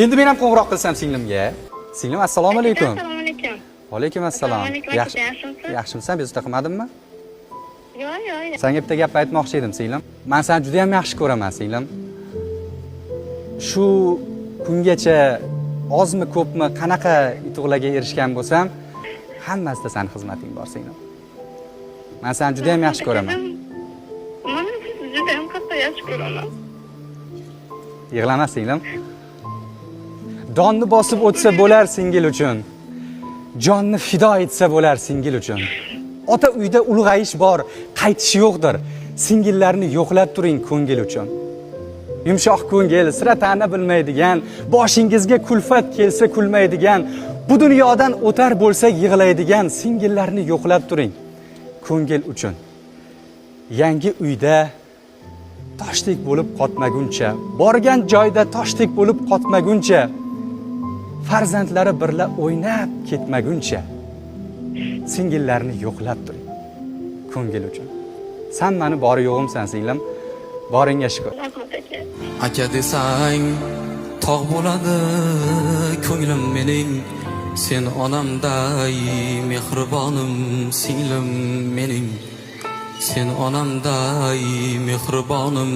Endi men ham qo'ng'iroq qilsam singlimga. Singlim, assalomu alaykum. Assalomu alaykum. Alaykum assalom. Assalomu alaykum, Yaxshi, yaxshimisiz? Yaxshimisan? Bezovta qilmadimmi? Yo'q. Senga bitta gap aytmoqchi edim, singlim. Men seni juda ham yaxshi ko'raman, singlim. Shu kungacha ozmi, ko'pmi, qanaqa yutuqlarga erishgan bo'lsam, hammasida sani xizmating bor, singlim. Men seni juda ham yaxshi ko'raman. Men sizni juda ham qattiq yaxshi ko'raman. Yig'lama, singlim. Donni bosib o'tsa bo'lar singil uchun. Jonni fido etsa bo'lar singil uchun. Ota uyda ulg'ayish bor, qaytish yo'qdir. Singillarni yo'qlab turing ko'ngil uchun. Yumshoq ko'ngil, sira ta'na bilmaydigan, boshingizga kulfat kelsa kulmaydigan, bu dunyodan o'tar bo'lsak yig'laydigan singillarni yo'qlab turing ko'ngil uchun. Yangi uyda toshdek bo'lib qotmaguncha, borgan joyda toshdek bo'lib qotmaguncha, farzandlari birla o'ynab ketmaguncha, singillarni yo'qlab turing ko'ngil uchun. San mani bori yo'g'imsan, singlim. Boringga shukur. Rahmat, aka. Aka desang tog' bo'ladi ko'nglim mening, sen onamday mehribonim, singlim mening, sen onamday mehribonim.